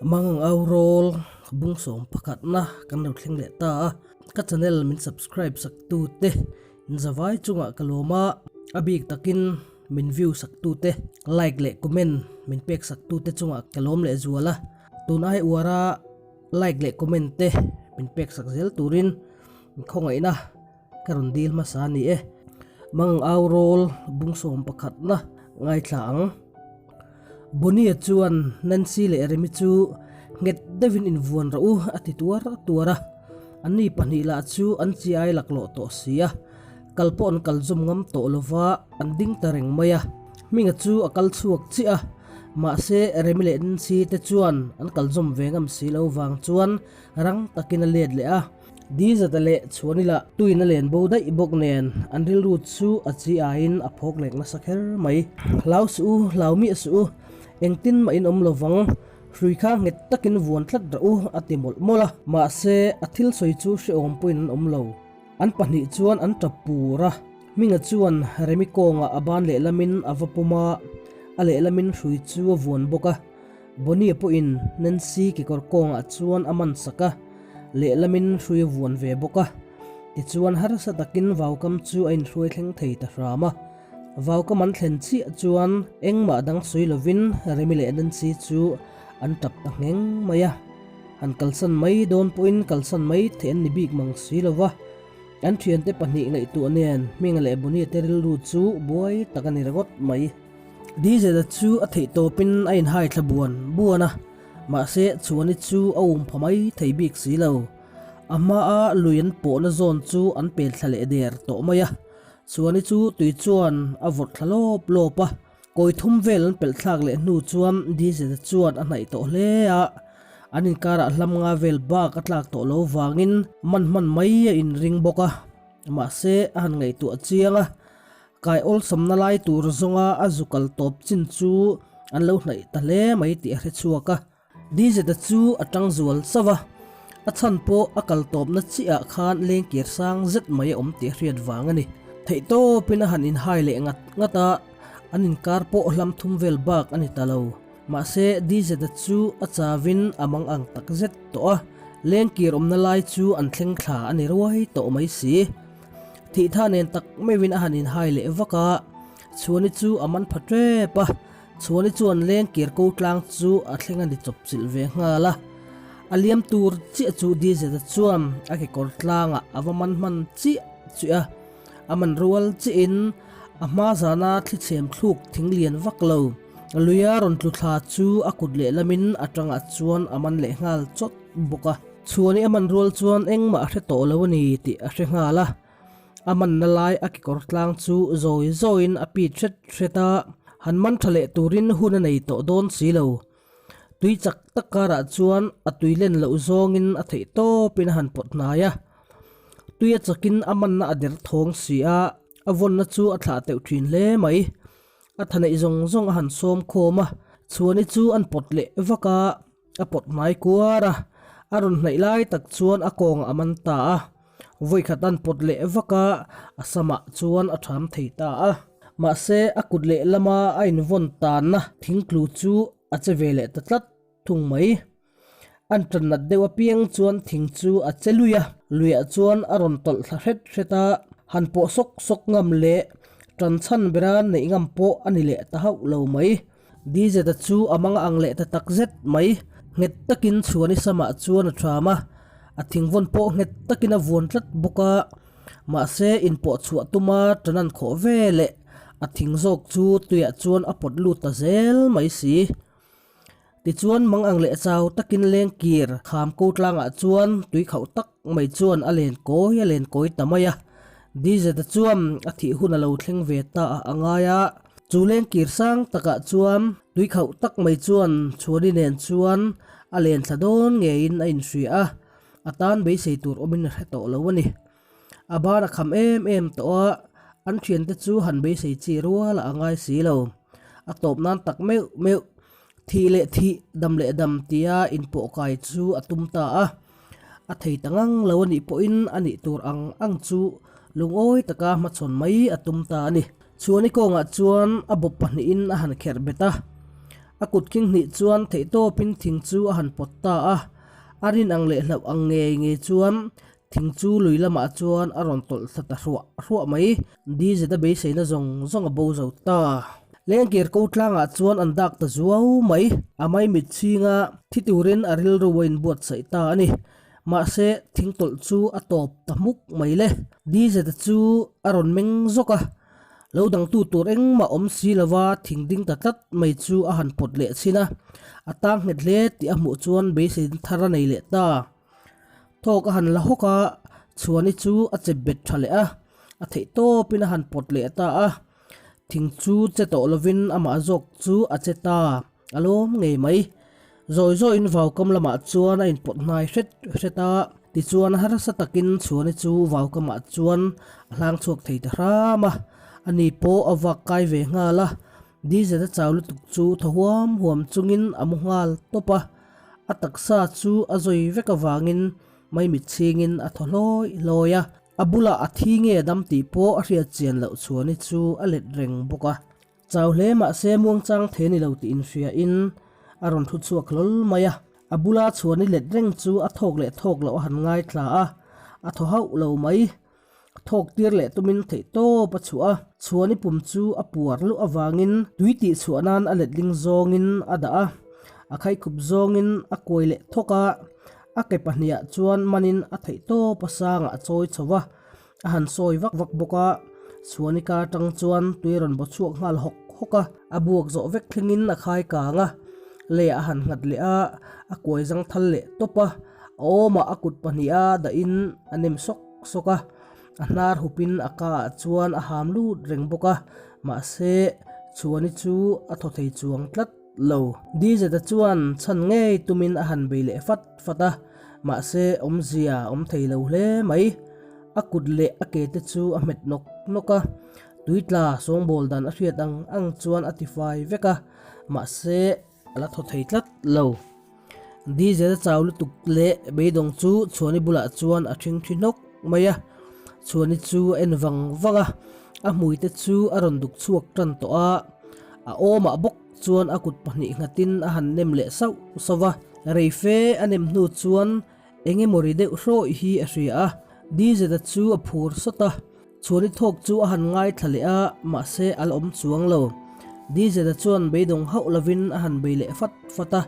Mangang au rawl bungsawm pakhatna kan lo thleng leh ta a, ka channel min subscribe sak tu te in zavai chungah ka lawm a, a bik takin min view sak tu te like leh comment min pek sak tu te chungah ka lawm leh zual a, tun ai uara like leh comment te min pek sak zel turin khawngaihna Ka rawn dil hmasa a ni e. Mang au rawl bungsawm pakhatna ngaithla ang. Bonnie chuan Nancy leh Remi chu nghet deuhin invuan rawh u a ti tuar tuar a. Anni pahnih lah chu an chi ai laklawh tawh si a. Kal pawh an kal zawm ngam tawh lova an ding ta reng mai a. Hminga chu a kal chhuak chiah a. Mahse Remi leh Nancy te chuan an kal zawm ve ngam si lo vang chuan rang takin a let leh a. Dizata leh Chhuanila tuin a len bo daih bawk nen an rilru chu a chi aiin a phawk lek nasa kher mai. Hlau suh u, hlau miah suh u, engtin mah in awm lo vang, hrui kha nghet takin vuan tlat rah u a ti mawlh mawlh a. Mahse, a thil sawi chu hrehawm pawhin an awm lo. An pahnih chuan an tap pur a, Hminga chuan Remi kawngah a ban lehlamin a va pawm a, a lehlamin hrui chu a vuan bawk a. Bonnie pawhin Nancy kekawr kawngah chuan a man sak a, lehlamin hrui a vuan ve bawk a. Tichuan harsa takin vaukam chu a inhruai thleng thei ta hram a. Vaukam an thlen chiah chuan engmah dang sawi lovin Remi leh Nancy chu an tap ta ngheng mai a. Han kalsan mai dawn pawhin kalsan mai theih an ni bik mang si lo va. An thiante pahnih ngaihtuah nen Hminga leh Bonnie te rilru chu buai tak a ni ringawt mai. Dizela chu a theih tawpin a inhai thla buan buan a, mahse Chhuani chu a um pha mai thei bik si lo. A hmaa lui an pawhna zawn chu an pel thla leh der tawh mai a, Chhuani chu tui chuan a vawrh thla lawp lawp a, kawi thum vel an pelh thlak leh hnu chuan Dizela chuan a hnaih tawh hle a, an inkarah hlam nga vel bak a tlak tawh lo vangin man hman mai a inring bawk a, mahse a han ngaihtuah chiang a. Kai awlsamna lai tur zawnga a zu kal tawp chin chu an lo hnaih ta hle mai tih a hre chhuak a. Dizeta chu a tang zual chauh a, a chhan pawh a kal tawpna chiah khan lengkir sang zet mai a awm tih a hriat vang a ni. Theihtawpin a han inhai leh ngat ngat a, an inkar pawh hlam thum vel bak a ni ta lo. Mahse Dizeta chu a chauin a mang ang tak zet tawh a, lengkir awmna lai chu an thleng thla a ni ruai tawh mai si. Thihtha nen tak meuhin a han inhai leh vak a, Chhuani chu a man pha tep a, Chhuani chuan leng kir ko tlang chu a thleng a ni chawp chilh ve nghal a, a liam tur chiah chu Dizeta chuan a kekawr tlangah a va man hman chiah chiah a, a man rual chiahin a hma zana thli chhem thluk thing lian vak lo. Luia rawn tlu thla chu a kut lehlamin a tangah chuan a man leh nghal chawt bawk a. Chhuani a man rual chuan engmah a hre tawh lo a ni tih a hre nghal a, a manna lai a kekawr tlang chu zawi zawiin a pit hret hret a, han man tha leh turin hun a nei tawh dawn si lo. Tui chak tak karah chuan a tui len loh zawngin a theih tawpin a han pawt hnai a, tui a chakin a manna a der thawng si a, a vawnna chu a thlah teuh thin hle mai. A tha neih zawng zawng a han sawm khawm a, Chhuani chu an pawt leh vak a. A pawt hmai kuar a, a rawn hnaih lai tak chuan a kawngah a man ta a, vawikhat an pawt leh vak a, a samah chuan a ṭham thei ta a. Mahse, a kut leh lama a invawn tanna thingtlu chu a che ve leh ta tlat thung mai. An ṭan nat deuh apiang chuan thing chu a che lui a, luiah chuan a rawn tawlh thla hret hret a, han pawh sawk sawk ngam leh ṭan chhan bera neih ngam pawh a ni leh ta hauh lo mai. Dizeta chu a mang ang leh ta tak zet mai. Nghet takin Chhuani samah chuan a ṭham a, a thingvawn pawh nghet takin a vuan tlat bawk a. Mahse, inpawh chhuah tuma ṭan an khawh ve leh a thing zawk chu tuiah chuan a pawt lut ta zel mai si. Tichuan, mang ang leh chau takin lengkir kham ko tlangah chuan tui khauh tak mai chuan a len kawi a len kawi ta mai a. Dizeta chuan a thih hun a lo thleng ve ta a a ngai a. Chu lengkir sang takah chuan tui khauh tak mai chuan Chhuani nen chuan a len thla dawn ngeiin a inhria a, a tan beisei tur awmin a hre tawh lo a ni. A ban a kham em em tawh a, an thiante chu han beisei chi rual a ngai si lo. A tawp nan tak meuh meuh, thih leh thih, dam leh dam tia inpawh kai chu a tum ta a. A thei ta ngang lo a nih pawhin a nih tur ang ang chu lungawi taka hmachhawn mai a tum ta a ni. Chhuani kawngah chuan a bawp pahnihin a han kherh bet a. A kut khing hnih chuan theihtawpin thing chu a han pawt ta a, a rin ang leh hlauh ang ngei ngei chuan thing chu lui lamah chuan a rawn tawlh thla ta hruah hruah mai. DZ-a beiseina zawng zawng a bo zo ta. Lengkir ko tlangah chuan an dak ta zuau mai. A maimit chhinga thi turin a rilru a inbuatsaih ta a ni. Mahse, thing tawlh chu a tawp ta hmuk mai le. DZ-a chu a rawn meng zawk a, Lo dangtu tur engmah awm si lova thing ding ta tlat mai chu a han pawt leh chhin a, a tang nghet hle tih a hmuh chuan beiseina thar a nei leh ta. Thawk a han la hawk a, Chhuani chu a chep bet tha leh a, a theih tawpin a han pawt leh ta a. Thing chu che tawh lovin amah zawk chu a che ta. A lawm ngei mai. Zawi zawiin vaukam lamah chuan a inpawt hnai hret hret a, tichuan harsa takin Chhuani chu vaukamah chuan a hlang chhuak thei ta hram a. Ani pawh a vak kai ve nghal a, Dizet a chau lutuk chu thaw huam huam chungin a mu nghal tawp a. A taksa chu a zawi vek avangin maimit chhingin a thaw hlawi hlawi a. A bulah a thi nge dam tih pawh a hriat chian loh Chhuani chu a let reng bawk a. Chau hle mahse muangchang thei a ni lo tih inhriain a rawn thu chhuak hlawl mai a. A bula chhuan i let reng chu a thawk leh thawk loh a han ngaithla a, a thaw hauh lo mai. Thawk tir leh tumin theih tawp a chhuah a, chhuan i pum chu a puar luh avangin tui tih chhuah nan a letling zawngin a dah a, a khaikhup zawngin a kuai leh thawk a, a ke pahniah chuan manin a theih tawp a sangah a chawi chho va. A han sawi vak vak bawk a, Chhuanika atang chuan tui a rawn baw chhuak nghal hawk hawk a, a buak zawh vek thlengin a khai kang a, leiah a han nghat leh a, a kuai zang thal leh tawp a, a awmah a kut pahniha dahin a nem sawk sawk a, a hnar hupin a ka ah chuan a ham lut reng bawk a, mahse Chhuani chu a thaw thei chuang tlat lo. Dizeta chuan chhan ngei tumin a han bei leh fat fat a, mahse awmzia a awm thei lo hle mai. A kut leh a ke te chu a hmet nawk nawk a, tui tla sawngbawl dan a hriat ang ang chuan a tifai vek a, mahse a la thaw thei tlat lo. Diesel a chau lutuk leh beidawng chu Chhuani bulah chuan a ṭhing ṭhi hnawk mai a, Chhuani chu a en vang vang a, a hmui te chu a rawn duk chhuak ṭan tawh a, a awmah bawk chuan a kut pahnih nghatin a han nem leh sauh sauh va, rei fe a nem hnu chuan Eng emaw ri deuh hrawih hi a hria a, Dizeta chu a phur sawt a, Chhuani thawk chu a han ngaithla leh a, mahse a la awm chuang lo. Dizeta chuan beidawng hauh lovin a han bei leh fat fat a,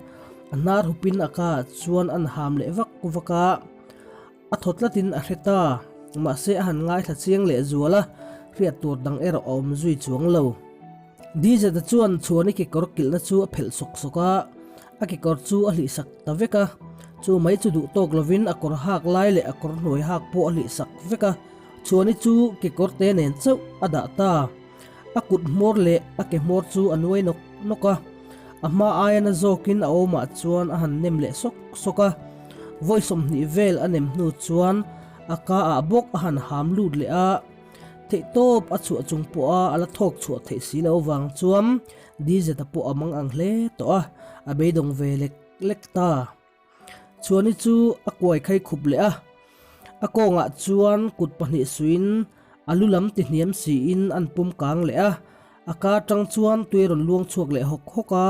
a hnar hupin a ka ah chuan an ham leh vak vak a, a thaw tlatin a hre ta, mahse a han ngaithla chiang leh zual a, hriat tur dang erawh a awm zui chuang lo. Dizeta chuan Chhuani kekawr kilhna chu a phelh sawk sawk a, a kekawr chu a hlihsak ta vek a. Chu mai chu duh tawk lovin a kawr hak lai leh a kawr hnuai hak pawh a hlihsak vek a. Chhuani chu kekawr te nen chauh a dah ta. A kut hmawr leh a ke hmawr chu a nuai nawk nawk a. A hma aia na zawkin a awmah chuan a han nem leh sawk sawk a. Vawi 20 vel a nem hnu chuan a ka ah bawk a han ham lut leh a. Theihtawp a chhuah chung pawha a la thawk chhuah theih si loh avang chuan Dizeta pawh a mang ang hle tawh a, a beidawng ve lek lek ta. Chhuani chu a kuai khai khup leh a, a kawngah chuan kut pahnih suiin a lu lam ti hniam siin an pum kang leh a, a ka atang chuan tui a rawn luang chhuak leh hawk hawk a,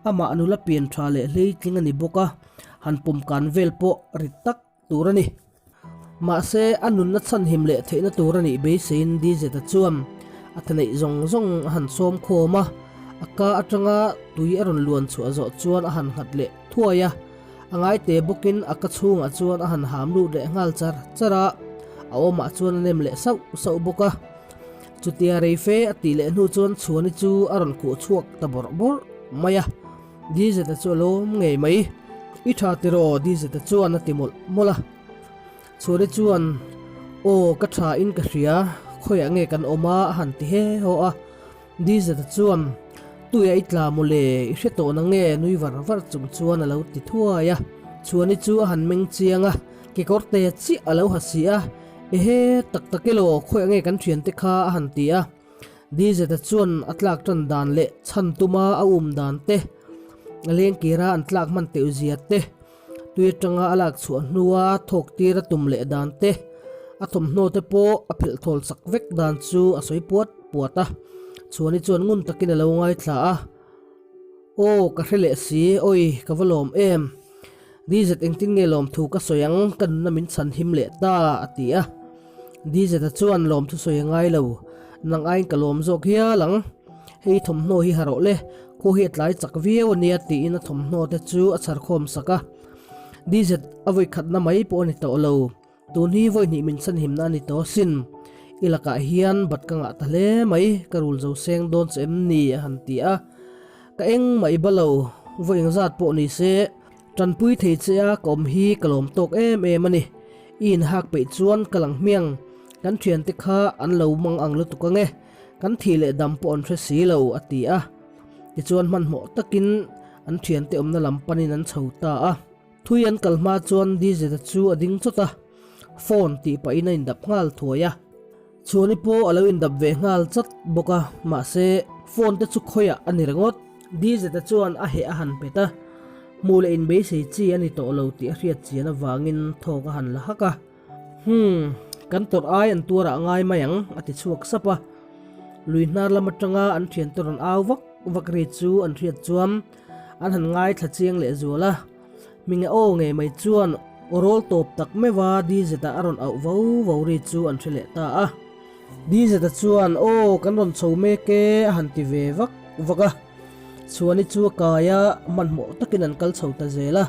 amah nula pian tha leh hleitling a ni bawk a, han pawm kan vel pawh rit tak tur a ni. Mahse, a nunna chhanhim leh theihna tur a nih beiseiin Dizeta chuan a thaneih zawng zawng a han sawm khawm a, a ka atanga tui a rawn luan chhuah zawh chuan a han nghat leh thuai a, a ngaite bawkin a ka chhungah chuan a han ham lut leh nghal char char a, a awmah chuan a nem leh sauh sauh bawk a. Chutia rei fe a tih leh hnu chuan Chhuani chu a rawn khuh chhuak ta bawrh bawrh mai a. Dizeta chu a lawm ngei mai. I tha tiraw? Dizeta chuan a ti mawlh mawlh a. Chhuani chuan, Aw, ka tha in ka hria, khawiah nge kan awm a? a han ti he haw a. Dizeta chuan, Tuiah i tla maw le, i hre tawh na nge? nui var var chung chuan a lo ti thuai a. Chhuani chu a han meng chiang a, kekawr te chiah a lo ha si a, Ehe, tak tak elaw, khawiah nge kan thiante kha? a han ti a. Dizeta chuan a tlak tan dan leh chhan tuma a um dan te, a lengkira an tlak hman teuh zia te, tui atanga a lak chhuah hnua thawk tir a tum leh dan te, a thawmhnaw te pawh a phelh thawl chak vek dan chu a sawi puat puat a. Chhuani chuan ngun takin a lo ngaithla a. Aw, ka hre leh si, awi, ka va lawm em. DZ engtin nge lawmthu ka sawi ang, ka nunna min chhan him leh ta, a ti a. DZ-a chuan lawmthu sawi a ngai lo, nang aiin ka lawm zawk hial ang. Hei thawmhnaw hi ha rawh le, khua hi a tlai chak viau a nia tiin a thawmhnaw te chu a chhar khawm sak a. DZ a vawikhatna mai pawh a ni tawh lo. Tun hi vawi hnih min chhanhimna a ni tawh asin. I lakah hian bat ka ngah ta hle mai, ka rul zo seng dawn che em ni? a han ti a. Ka eng mah i ba lo, vawi engzat pawh ni se, tanpui thei che a ka awm hi ka lawm tawk em em a ni. I inhak peih chuan ka lang hmiang, kan thiante kha an lo mang ang lutuk ange, kan thih leh dam pawh an hre si lo, a ti a. Tichuan hmanhmawh takin an thiante awmna lam panin an chho ta a. Thui an kal hma chuan DZ-a chu a ding chawt a, phone tih pahin a indap nghal thuai a. Chhuani pawh a lo indap ve nghal chat bawk a, mahse phone te chu khawiah a ni ringawt. DZ-a chuan a heh a han pet a, hmuh leh inbeisei chi a ni tawh lo tih a hriat chian avangin thawk a han la hak a. Humm, kan tawrh ai an tuarah a ngai mai ang, a ti chhuak sap a. Lui hnar lam atanga an thiante rawn au vak vak ri chu an hriat chuan an han ngaithla chiang leh zual a. Hminga aw ngei mai chuan aw rawl tawp tak meuh a DZ-a a rawn auh vo vo ri chu an hre leh ta a. DZ-a chuan aw kan rawn chho mek e a han ti ve vak vak a. Chhuani chu a kai a, hmanhmawh takin an kal chho ta zel a.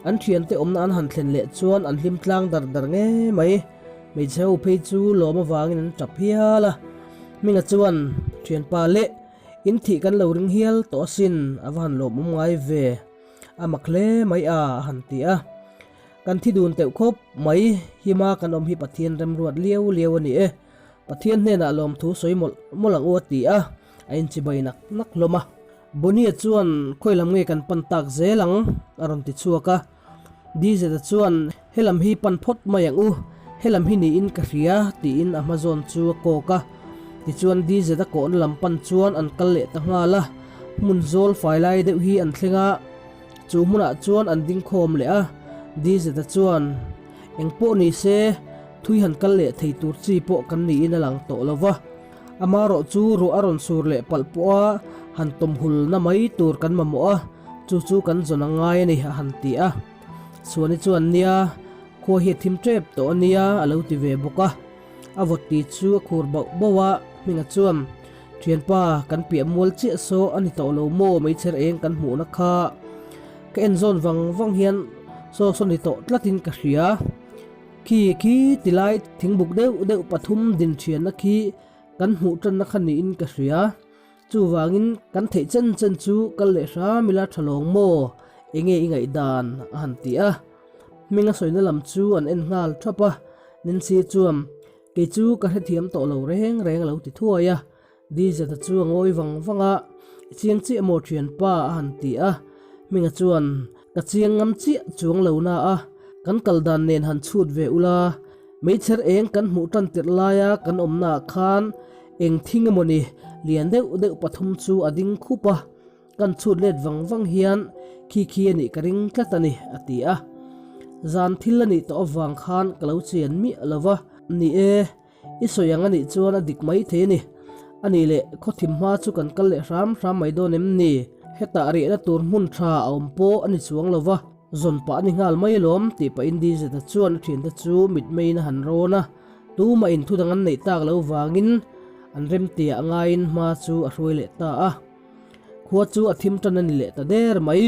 An thiante awmna an han thlen leh chuan an hlim tlang dar dar ngei mai. Hmeichhe ho phei chu lawm avangin an tap hial a. Hminga chuan, Thianpa leh, in thih kan lo ring hial tawh asin, a va han lawmawm ngai ve. A mak hle mai a, a han ti a. Kan thi dun teuh khawp mai, hima kan awm hi Pathian remruat liau liau a ni e. Pathian hnenah lawmthu sawi mawlh mawlh ang u a ti a, a inchibai nak nak hlawm a. Bonnie chuan khawi lam nge kan pan tak zel ang? a rawn ti chhuak a. DZ-a chuan helam hi pan phawt mai ang u, helam hi niin ka hria tiin a hma zawn chu a kawk a. Tichuan DZ-a kawhna lam pan chuan an kal leh ta nghal a, hmun zawl fai lai deuh hi an thleng a. Chu hmunah chuan an ding khawm leh a, DZ-a chuan, Eng pawh ni se, thui han kal leh thei tur chi pawh kan niin a lang tawh lo va. Amarawh chu ruah a rawn sur leh palh pawh a, han tawmhul na mai tur kan mamawh a, chu chu kan zawn a ngai a ni, a han ti a. Chhuani chuan, Nia, khua hi a thim tep tawh a nia, a lo ti ve bawk a. A vawt ti chu a khur bauh bauh a, Hminga chuan, Thianpa, kan piah mual chiah saw a ni tawh lo maw meichher eng kan hmuhna kha ka en zawn vang vang hian saw saw ni tawh tlatin ka hria. Khi khi tilai thingbuk deuh deuh pathum din thianna khi kan hmuh tanna kha niin ka hria. Chuvangin kan theih chen chen chu kal leh hram ila tha lawng maw? Enge i ngaihdan? a han ti a. Hminga sawina lam chu an en nghal thap a, Nancy chuan Kei chu ka hrethiam tawh lo reng reng a lo ti thuai a. Dizeta chu a ngawi vang vang a, I chiang chiah maw thianpa? a han ti a. Hminga chuan, Ka chiang ngam chiah chuang lo na a, kan kal dan nen han chhut ve ula, meichher eng kan hmuh tan tirh laia kan awmnaah khan eng thing emawni lian deuh deuh pathum chu a ding khup a, Kan chhut let vang vang hian khi khi a nih ka ring tlat a ni, a ti a. Zan thil a nih tawh avang khan ka lo chian miah lo va. Ni e, i sawi ang a nih chuan a dik mai thei a ni. A nih leh, khawthim hma chu kan kal leh hram hram mai dawn em ni? Hetah riahna tur hmun tha a awm pawh a ni chuang lo va, zawn pah a ni nghal mai alawm, tih pahin Dizeta chuan a thiante chu mitmeiin a han rawn a. Tumah in thudang an neih tak lo vangin an remtiah ngaiin hma chu a hruai leh ta a. Khua chu a thim tan a ni leh ta der mai.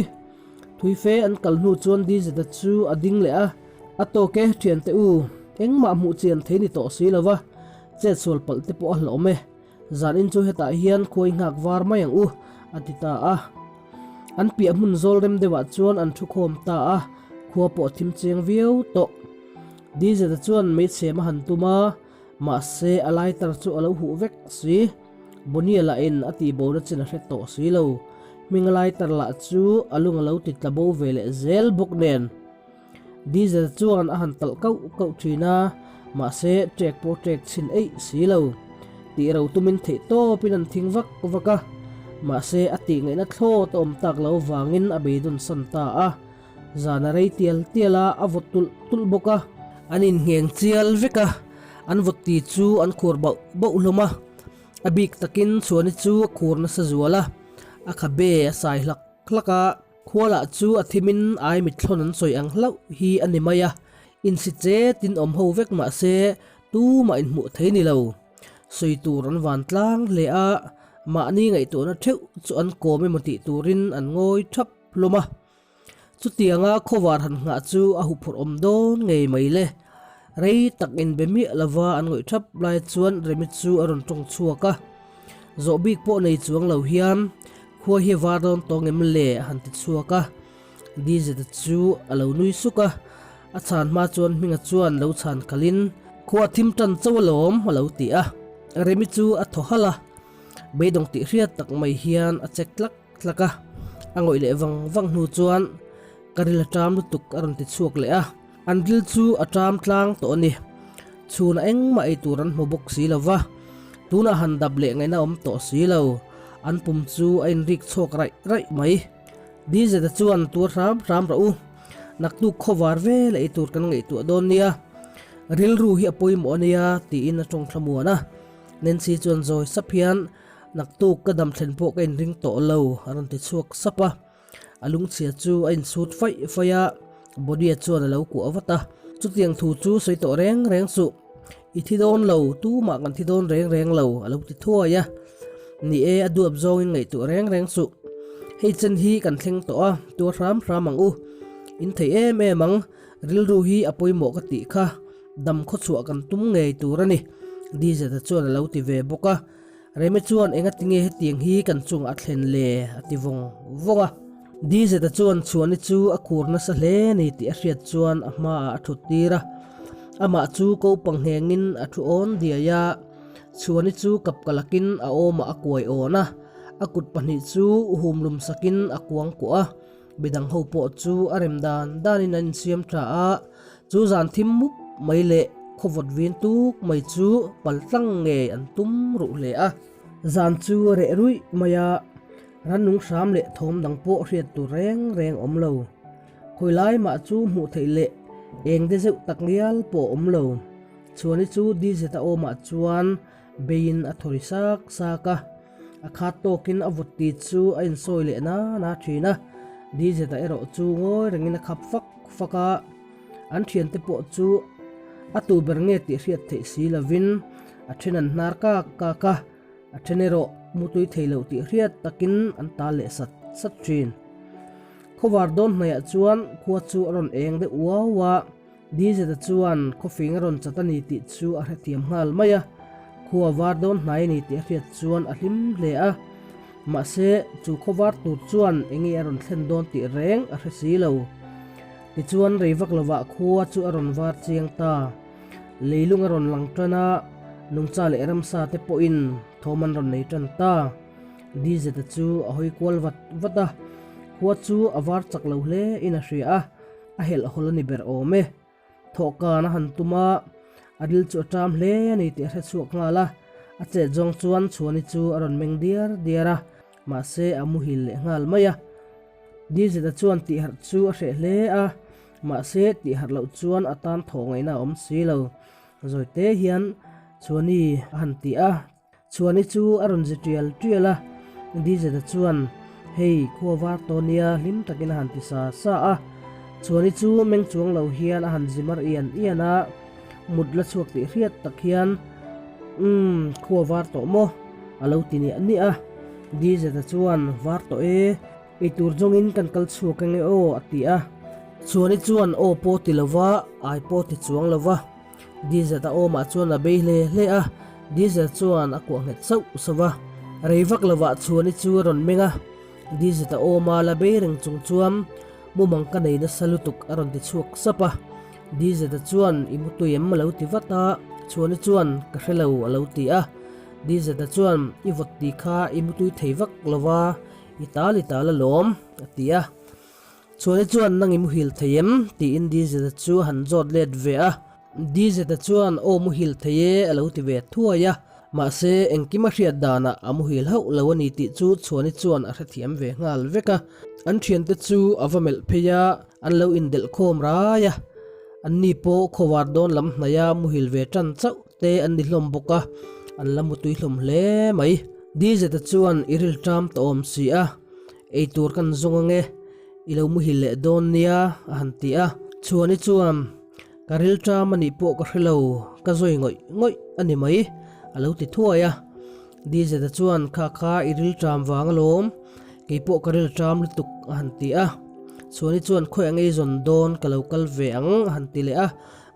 Thui fe an kal hnu chuan Dizeta chu a ding leh a, A tawk e, thiante u, engmah hmuh chian thei ni tawh si lo va, chet sual palh te pawh a hlauhawm e. Zanin chu hetah hian khuai nghak var mai ang u, a ti ta a. An piah hmun zawl rem deuhah chuan an thu khawm ta a, khua pawh a thim chiang viau tawh. Dizeta chuan meichhem a han tum a, Mahse, a lighter chu a lo huh vek si. Bonnie lahin a tihbo na chin a hre tawh si lo. Hminga lighter lah chu a lung a lo ti tla bo ve leh zel bawk nen. Diesel chuan a han talh kauh kauh thin a, mahse ṭek pawh ṭek chhin eih si lo. Tih ro tumin theih tawpin an thing vak vak a, mahse a tih ngaihna thlawt a awm tak lo vangin a beidawn san ta a. Zan a rei tial tial a, a vawt tulh tulh bawk a. An inngheng chial vek a, an vawt ti chu an khur bauh bauh hlawm a. A bik takin Chhuani chu a khur nasa zual a. A khabe a sai hlak hlak a, khua lah chu a thimin ai mitthlawn an sawi ang hlauh hi a ni mai a, insi chetin awm ho vek mah se tumah inhmuh thei ni lo. Sawi tur an van tlang hle a, mahni ngaihtuahna theuh chu an kawm emaw tih turin an ngawi thap hlawm a. Chutianga khawvar han nghah chu a huphurh awm dawn ngei mai le. Rei tak inbe miah lova an ngawih thap lai chuan Remi chu a rawn tawng chhuak a. Zawh bik pawh nei chuang lo hian khua hi a var dawn tawng em le a han ti chhuak a. Dizeta chu a lo nui suk a, a chhan hma chuan Hminga chuan lo chhan khalhin khua thim tan chauh alawm a lo ti a. Remi chu a thaw halh a, beidawng tih hriat tak mai hian a chek tlak tlak a, a ngawih leh vang vang hnu chuan ka ril a ṭam lutuk a rawn ti chhuak leh a, an ril chu a ṭam tlang tawh a ni. Chhunah engmah ei tur an hmu bawk si lo va, tunah han dap leh ngaihna awm tawh si lo, an pum chu a inrik chhuak raih raih mai. Dizeta chuan tuar hram hram rawh u, naktuk khawvar vel ei tur kan ngaihtuah dawn nia, rilru hi a pawimawh a nia tiin a tawng thlamuan a. Nancy chuan zawi sap hian Naktuk ka dam thlen pawh ka inring tawh lo, a rawn ti chhuak sap a. A lungchhia chu a insut faih faih a, Bonnie-a chuan a lo kuah vat a. Chutiang thu chu sawi tawh reng reng suh. I thi dawn lo, tumah kan thi dawn reng reng lo, a lo ti thuai a. Ni e, a duap zawngin ngaihtuah reng reng suh. Hei chen hi kan thleng tawh a, tuar hram hram ang u. In thei em em ang, rilru hi a pawimawh ka tih kha, dam khawchhuah kan tum ngei tur a ni, Dizeta chuan a lo ti ve bawk a. Reme chuan enga tinge hetiang hi kan chungah a thlen le? a ti vawng vawng a. Dizeta chuan Chhuani chu a khur nasa hle a ni tih a hriat chuan a hmaah a thut tir a. Amah chu ko panghengin a thu awn diai a, Chhuani chu kapkalakin a awmah a kuai awn a, a kut pahnih chu humlum sakin a kuang kuah a. Midang ho pawh chu a rem dan danin an insiam tha a, chu zan thim mup mai leh khawvawt vin tuk mai chu pal tlang ngei an tum ruh hle a. Zan chu a reh ruih mai a, rannung hram leh thawm dang pawh hriat tur reng reng awm lo. Khawi lai mah chu hmuh theih leh eng de zeuh tak ngial pawh awm lo. Chhuani chu Dizeta awmah chuan beiin a thaw ri sak sak a. A khat tawkin a vawt ti chu a insawi leh na na thin a, Dizeta erawh chu ngawi rengin a khap fak fak a, an thiante pawh chu a tu ber nge tih hriat theih si lovin a then an hnar kak kak a, a then erawh mutui thei loh tih hriat takin an tal leh sat sat thin. Khawvar dawn hnaihah chuan khua chu a rawn eng deuh uau a. Dizeta chuan khawfing a rawn chat a ni tih chu a hrethiam nghal mai a, khua var dawn hnai a ni tih a hriat chuan a hlim hle a. Mahse, chu khaw var tur chuan eng nge a rawn thlen dawn tih reng a hre si lo. Tichuan rei vak lovah khua chu a rawn var chiang ta. Leilung a rawn lang tan a, nungcha leh ramsa te pawhin thawm an rawn nei tan ta. Dizeta chu a hawi kual vat vat a, khua chu a var chak lo hle in a hria a. A helh hawl a ni ber awm e. Thawhkan a han tum a, a ril chu a ṭam hle a ni tih a hre chhuak nghal a. A chet zawng chuan Chhuani chu a rawn meng diar diar a, mahse a muhil leh nghal mai a. Dizeta chuan tihharh chu a hreh hle a, mahse tihharh loh chuan a tan thawh ngaihna a awm si lo. Zawite hian Chhuani a han ti a. Chhuani chu a rawn zi tial tial a, Dizeta chuan, Hei, khua var tawh nia hlim takin a han ti sa sa a. Chhuani chu meng chuang lo hian a han zi mar ian ian a, mut la chhuak tih hriat tak hian, Umm, khua var tawh maw? a lo ti niah niah a. Dizeta chuan, Var tawh e, eitur zawngin kan kal chhuak ange aw, a ti a. Chhuani chuan aw pawh ti lova, ai pawh ti chuang lova. Diesel a awmah chuan a bei hle hle a, Diesel chuan a kuah nghet sauh sauh a. Rei vak lovah Chhuani chu a rawn meng a, Diesel a awma la bei reng chung chuan mumang ka nei nasa lutuk a rawn ti chhuak sap a. Diesel chuan i mutui em a lo ti vat a, Chhuani chuan ka hre lo a lo ti a. Diesel chuan i vawt ti kha i mutui thei vak lova i tal i tal alawm a ti a. Chhuani chuan nang i muhil thei em? tiin Dizeta chu a han zawt let ve a. Dizeta chuan aw muhil thei e a lo ti ve thuai a. Mahse, engkim a hriat danah a muhil hauh lo a ni tih chu Chhuani chuan a hrethiam ve nghal vek a. An thiante chu a va melh phei a, an lo indelh khawm rai a. Anni pawh khawvar dawn lam hnaia muhil ve tan chauh te an ni hlawm bawk a, an la mutui hlawm hle mai. Dizeta chuan i rilṭam tawh awm si a, ei tur kan zawng ange, i lo muhil leh dawn nia a han ti a. Chhuani chuan ka rilṭam a nih pawh ka hre lo, ka zawi ngawih ngawih a ni mai a lo ti thuai a. Dizeta chuan kha kha i rilṭam vang alawm, kei pawh ka rilṭam lutuk a han ti a. Chhuani chuan khawi ang ei zawn dawn ka lo kal ve ang a han ti leh a.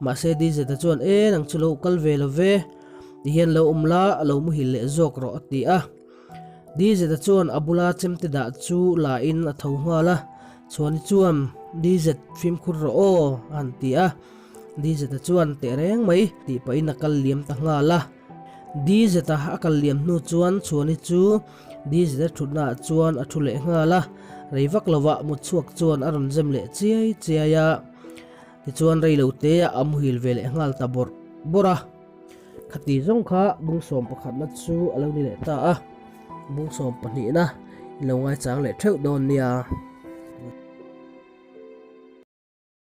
Mahse Dizeta chuan e nang chu lo kal ve lo ve. Tihian lo awm la, a lo muhil leh zawk rawh a ti a. Dizeta chuan a bula chemte dah chu la in a tho nghal a. Chhuani chuan Dizet fimkhur rawh aw a han ti a. Dizeta chuan teh reng mai tih pahin a kal liam ta nghal a. Dizeta a kal liam hnu chuan Chhuani chu Dizeta thutna ah chuan a thu leh nghal a. Rei vak lovah mutchhuak chuan a rawn zem leh chiai chiai a. Tichuan rei lo te a muhil ve leh nghal ta bawrh bawrh a. Khati zawng kha bungsawm pakhatna chu a lo ni leh ta a, bungsawm pahnihna i lo ngaichang leh theuh dawn nia.